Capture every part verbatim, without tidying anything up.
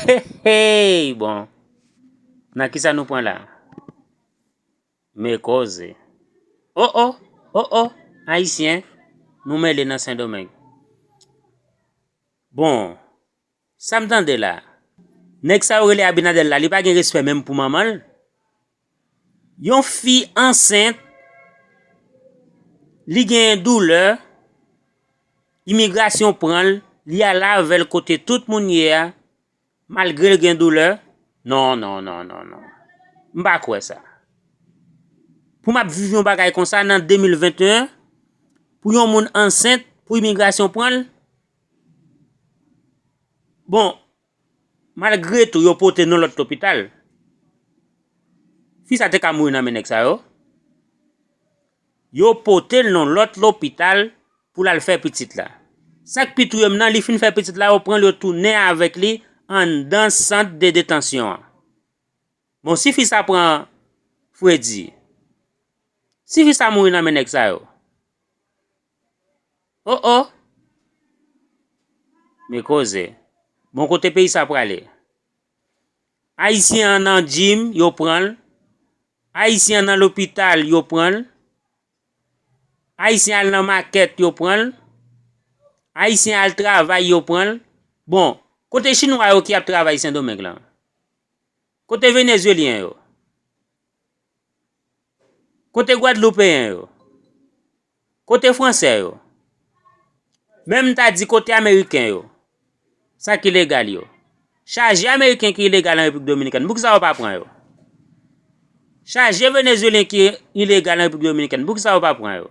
Hey, hey, bon. Nan kisa nou pran la? Men koze. Oh, oh, oh, oh, Ayisyen, nou mele nan Sendomeng. Bon, sa m tande la, nèg sa yo rele Abinader la, li pa gen respè menm pou manman l. Yon fi ansent, li gen doulè, imigrasyon pran l, li al avè l kote tout moun ye a, malgre l gen doulè. Non, non, non, non, non. M pa kwè sa. Pou m ap viv yon bagay konsa nan de mil venteyen, pou yon moun ansent, pou imigrasyon pran l. Bon, malgre tou, yo pote l nan lòt lopital. Fi sa te ka mouri nan men nèg sa yo. Yo pote l nan lòt lopital pou l al fè pitit la. Sa k pi touye m nan, li fin fè pitit la, yo pran l, yo tounen avèk li anndan sant de detansyon an. Bon, si fi sa pran fredi, si fi sa mouri nan men nèg sa yo, oh, oh. Men koze. Bon, kote peyi sa prale? Ayisyen an nan jim, yo pran l. Ayisyen an nan lopital, yo pran l. Ayisyen al nan makèt, yo pran l. Ayisyen al travay, yo pran l. Bon, kote chinwa yo ki ap travay Sendomeng lan? Kote venezuelyen yo? Kote gwadloupeyen yo? Kote fransè yo? Menm m ta di kote ameriken yo? Sa k ilegal yo? Chaje ameriken ki ilegal an Repiblik Dominikèn, poukisa yo pa pran yo? Chaje venezuelyen ki ilegal an Repiblik Dominikèn, poukisa yo pa pran yo?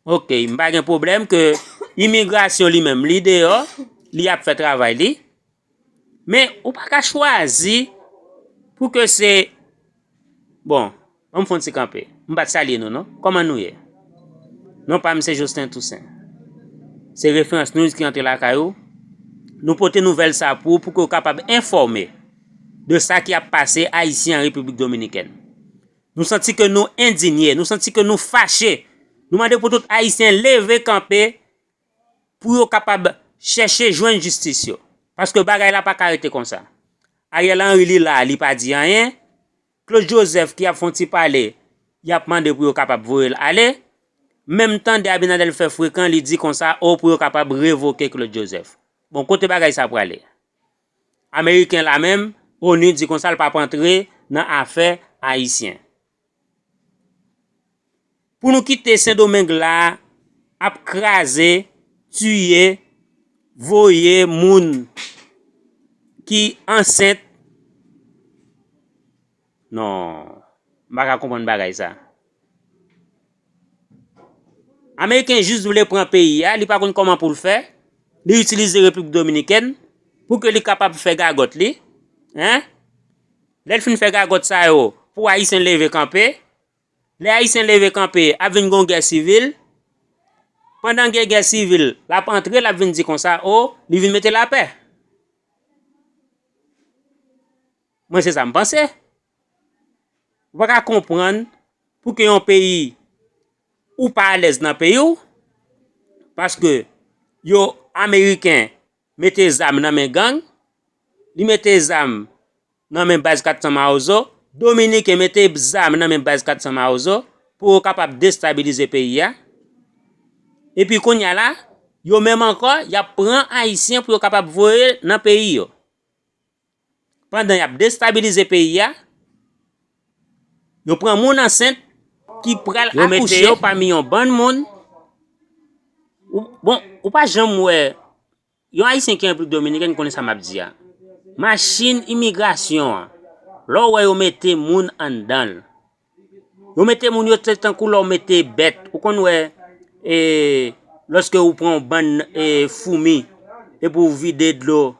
Oke, m pa gen pwoblèm ke imigrasyon li menm, li deyò, li ap fè travay li. Men ou pa ka chwazi pou ke se, bon, ban m fè yon ti kanpe. M pa t salye nou, non. Kòman nou ye? Non pa m se Jocelyn Toussaint. Se Referans News ki antre lakay ou. Nou pote nouvèl sa pou ou, pou ke w kapab enfòme de sa ki ap pase Ayisyen an Repiblik Dominikèn. Nou santi ke nou endinye, nou santi ke nou fache. Nou mande pou tout Ayisyen leve kanpe pou yo kapab chèche jwenn jistis yo. Paske bagay la pa ka rete konsa. Ariel Henry li la, li pa di anyen. Claude Joseph ki ap fè yon ti pale, y ap mande pou yo kapab voye l ale. Menm tande Abinader fè frekan, li di konsa, o, pou yo kapab revoke Claude Joseph. Bon, kote bagay sa prale? Ameriken la menm, onu di konsa l p ap antre nan afè ayisyen. Pou nou kite Sendomeng la ap kraze, tiye, voye moun ki ansent. Non, m pa ka konprann bagay sa. Ameriken jis vle pran peyi a, li pa konn kòman pou l fè. Li itilize Repiblik Dominikèn pou ke li kapab fè gagòt li. Hein? Lè l fin fè gagòt sa yo, pou Ayisyen leve kanpe. Lè Ayisyen leve kanpe, ap vin gon gè sivil. Pandan gen gè sivil, l ap antre, l ap vin di konsa, o, li vin mete lapè. Mwen, se sa m panse. Ou pa ka konprann pou ke yon peyi, ou pa alèz nan peyi w, paske yo, Ameriken, mete zam nan men gang, li mete zam nan men baz kat san Mawozo, Dominiken mete zam nan men baz kat san Mawozo pou yo kapab destabilize peyi a. Epi kounye a la, yo menm ankò, y ap pran Ayisyen pou yo kapab voye nan peyi yo. Pandan y ap destabilize peyi a, yo pran moun ansent ki pral akouche. Yo mete yo pami yon bann moun. Ou, bon, ou pa janm wè yon Ayisyen ki an Repiblik Dominikèn konnen sa m ap di a. Machin imigrasyon an, lè w wè yo mete moun anndan l, yo mete moun yo se tankou lè w mete bèt. Ou konn wè, e, lòske ou pran yon bann, e, foumi, epi w vide dlo,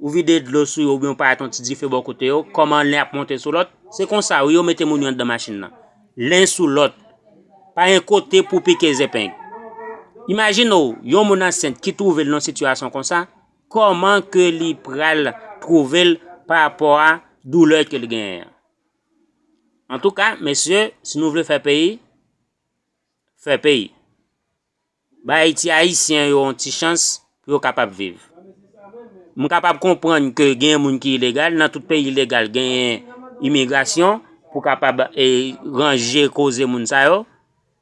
ou vide dlo sou yo, oubyen w parèt yon ti dife bò kote yo, kòman len ap monte sou lòt, se konsa wi yo mete moun yo anndan machin nan. Len sou lòt. Pa gen kote pou pike zepeng. Imajine w, yon moun ansent ki twouve l nan sitiyasyon konsa, kòman ke li pral twouve l pa rapò a doulè ke l genyen an? Antouka, mesye, si nou vle fè peyi, fè peyi. Bay ti Ayisyen yo yon ti chans pou yo kapab viv. M kapab konprann ke gen moun ki ilegal, nan tout peyi ilegal genyen imigrasyon pou kapab e, ranje koze moun sa yo.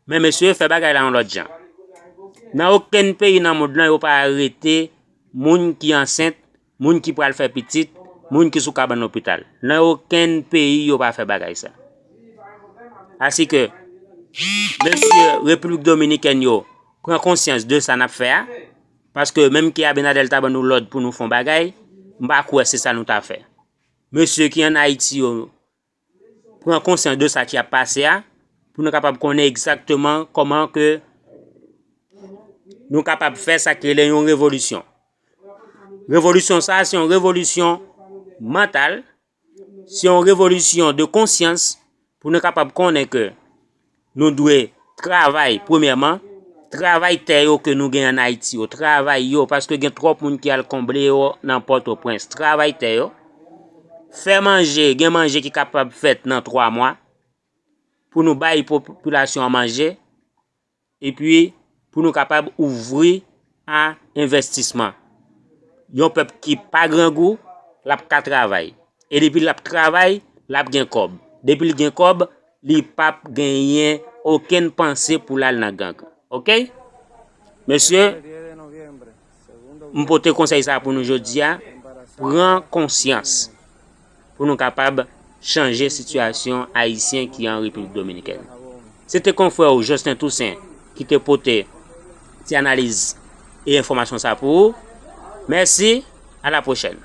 Men mesye, fè bagay la yon lòt jan. Nan okenn peyi nan mond lan, yo pa arete moun ki ansent, moun ki pral fè pitit, moun ki sou kabann lopital. Nan okenn peyi, yo pa fè bagay sa. Asike, mesye Repiblik Dominikèn yo, pran konsyans de sa n ap fè a, paske menm ke Abinader ta ban nou lòd pou nou fè yon bagay, m pa kwè se sa nou ta fè. Mesye ki ann Ayiti yo, pran konsyans de sa ki ap pase a, pou nou kapab konnen egzakteman kòman ke nou kapab fè sa ki rele yon revolisyon. Revolisyon sa a, se yon revolisyon mantal, se yon revolisyon de konsyans pou nou kapab konnen ke nou dwe travay, premyèman, travay tè yo ke nou gen ann Ayiti yo, travay yo, paske gen twòp moun ki al konble yo nan Pòtoprens. Travay tè yo, fè manje, gen manje ki kapab fèt nan twa mwa, pou nou bay popilasyon an manje, epi pou nou kapab ouvri a envèstisman. Yon pèp ki pa grangou, l ap ka travay. E depi l ap travay, l ap gen kòb. Depi l gen kòb, li p ap genyen okenn panse pou l al nan gang. Oke? Mesye, m pote konsèy sa pou nou jodi a. Pran konsyans pou nou kapab chanje sitiyasyon ayisyen ki an Repiblik Dominikèn. Se te konfrè w Jocelyn Toussaint ki te pote ti analiz e enfòmasyon sa pou ou. Mèsi, a la pwochèn.